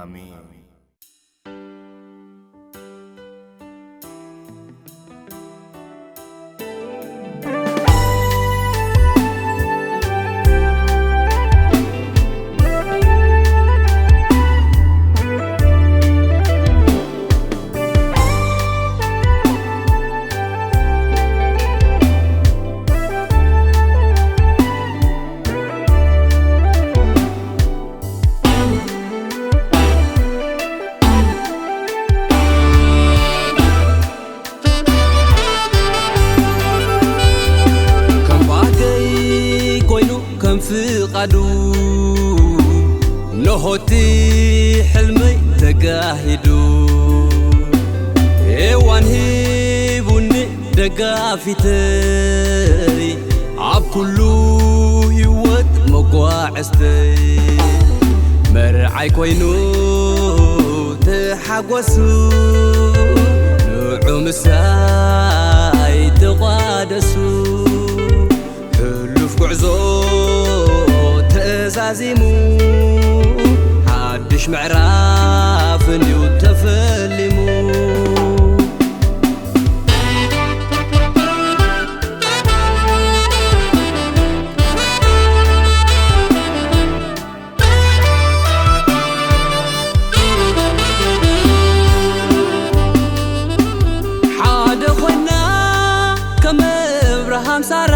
ኣሜን። ከም ባህገይ ኮይኑ ከም ፍቓዱ፣ ነሆቲ ሕልመይ ተጋሂዱ። ሄዋን ሂቡኒ ደጋፊተይ፣ ኣብ ኩሉ ህይወት መጓዕዝተይ። መርዓይ ኮይኑ ተሓጎሱ፣ ንዑ ምሳይ ተቋደሱ። ሕሉፍ ጉዕዞ ተዛዚሙ፣ ሓድሽ ምዕራፍ እንድዩ ተፈሊሙ። ሓደ ኮይና ከም እብርሃም ሳራ፣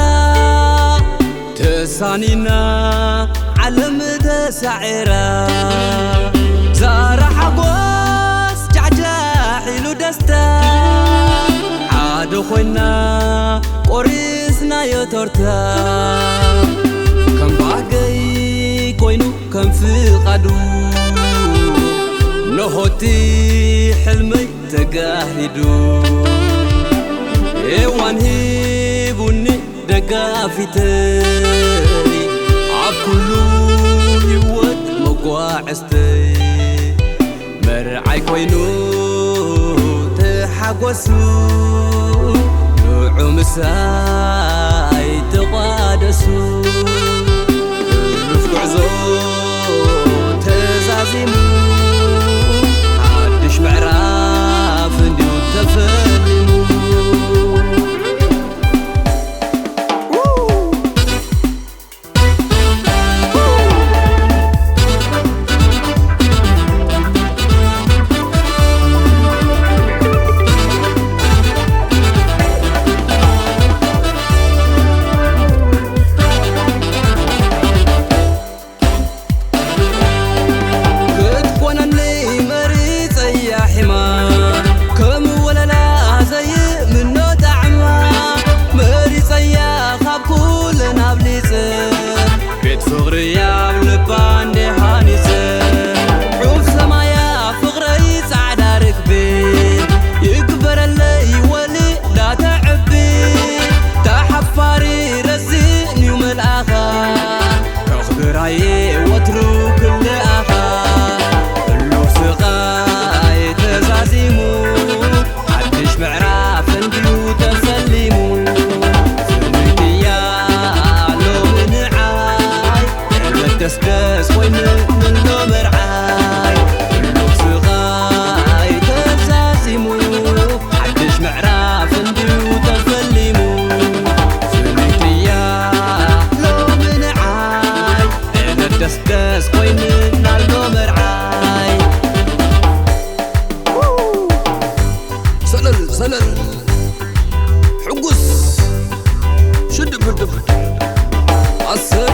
ተሳኒና ዓለም ተሳዒራ። ዛራ ሓጎስ ጃዕጃዕ ኢሉ ደስታ፣ ሓደ ኮይና ቆሪስናዮ ቶርታ። ከም ባህገይ ኮይኑ ከም ፍቓዱ፣ ነሆቲ ሕልመይ ተጋሂዱ። ሄዋን ሂቡኒ ደጋፊተይ፣ ኣብ ኩሉ ህይወት መጓዕዝተይ። መርዓይ ኮይኑ ተሓጎሱ፣ ንዑ ምሳይ ተቋደሱ። ሕሉፍ ጉዕዞ ተዛዚሙ፣ ሓድሽ ምዕራፍ እንድዩ ተፈሊሙ። ክትኮነኒ መሪጸያ ሒማ፣ ከም ወለላ ዘይምኖ ጣዕማ። መሪጸያ ካብ ኩለን ኣብሊጸ፣ ቤት ፍቕሪ ኣብ ልባ እንደ ሃኒጸ። ዑፍ ሰማያ ፍቕረይ ጻዕዳ ርግቢ፣ ይግበረለይ ወሊ ዳተዕቢ። ተሓፋሪ ረዚን እዩ መልኣኻ፣ ከኽብራየ ወትሩ ክልኣኻ። ህሉው ስቓይ ተዛዚሙ፣ ሓድሽ ምዕራፍ እንድዩ ተፈሊሙ። ፍልይቲ እያ ሎሚ ንዓይ፣ ዕለት ደስደስ ኮይኑ ንሎ መርዓይ። ህሉው ስቓይ ተዛዚሙ፣ ሓድሽ ምዕራፍ እንድዩ ተፈሊሙ። ፍልይቲ እያ ሎሚ ንዓይ፣ ዕለት ደስደስ ኮይንና ኣሎ መርዓይ። ሰለል ሰለል፣ ሕጉስ ሽድብ ድብ፣ ኣሰይ።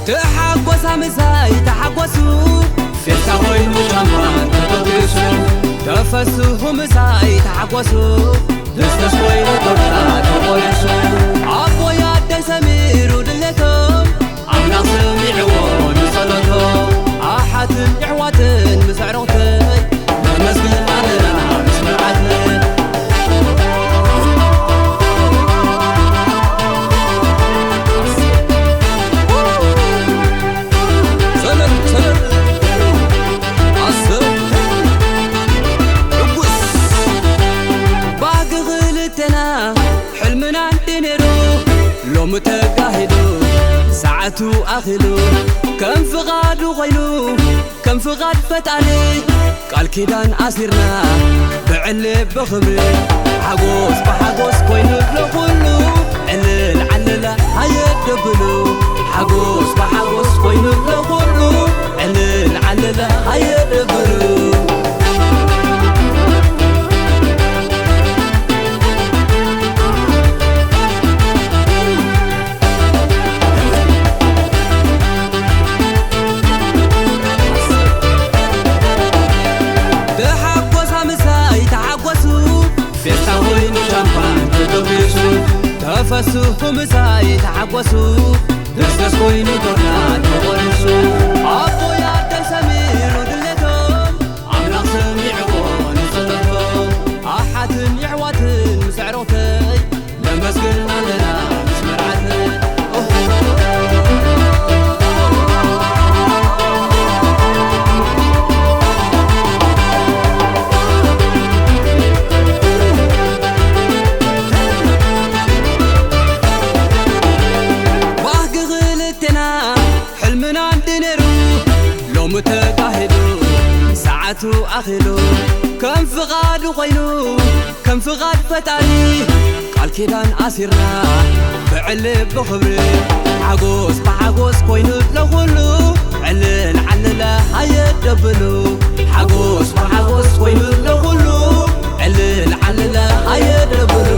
ተሓጎሳ ምሳይ ተሓጎሱ፣ ፌስታ ኮይኑ ሻምፓን ተተኩሱ። ተፈስሑ ምሳይ ተሓጎሱ፣ ደስደስ ኮይኑ ቶርታ ተቆሪሱ። ኣቦይ ኣደይ ሰሚሩ ድሌቶም፣ ኣምላኽ ሰሚዕዎ ንጸሎቶም። ኣሓትን ኣሕዋትን ምስ ኣዕሩኽተይ፣ ነመስግን ኣለና ምስ መርዓትነይ። ክልቴና ሕልምና እንዲ ነይሩ ሎሚ ተጋሂዱ ሰዓቱ ኣኺሉ ከም ፍቓዱ ኮይኑ ከም ፍቓድ ፈጣሪ ቃል ኪዳን ኣሲርና ብዕሊ ብኽብሪ ሓጎስ ብሓጎስ ኮይኑ ለኹሉ ዕልል ዓልለ ሃየ ደብሉ ሓጎስ ብሓጎስ ኮይኑ ለኹሉ ዕልል ዓልለ ሃየ ደብሉ ተሓጎሳ ምሳይ ተሓጎሱ ፌስታ ኮይኑ ሻምፓን ተጠቢሱ ተፈስሑ ምሳይ ተሓጎሱ ደስደስ ኮይኑ ቶርታ ተቆሪሱ ኣቦይ ኣደይ ሰሚዑ ድሌቶም ኣምላኽ ሰሚዕዎ ንጸሎቶም ኣሓትን የሕዋትን ምስ ኣዕሩኽተይ ነመስግን ኣለና ምስ መርዓተይ ባህጊ ክልቴና ሕልምና እንዲ ነይሩ ሎሚ ተጋሂዱ ሰዓቱ ኣኺሉ ከም ፍቓዱ ኮይኑ ከም ፍቓድ ፈጣሪ ቃል ኪዳን ኣሲርና ብዕሊ ብኽብሪ ሓጎስ ብሓጎስ ኮይኑ ለኹሉ ዕልል ዓልለ ሃየ ደብሉ ሓጎስ ብሓጎስ ኮይኑ ለኹሉ ዕልል ዓልለ ሃየ ደብሉ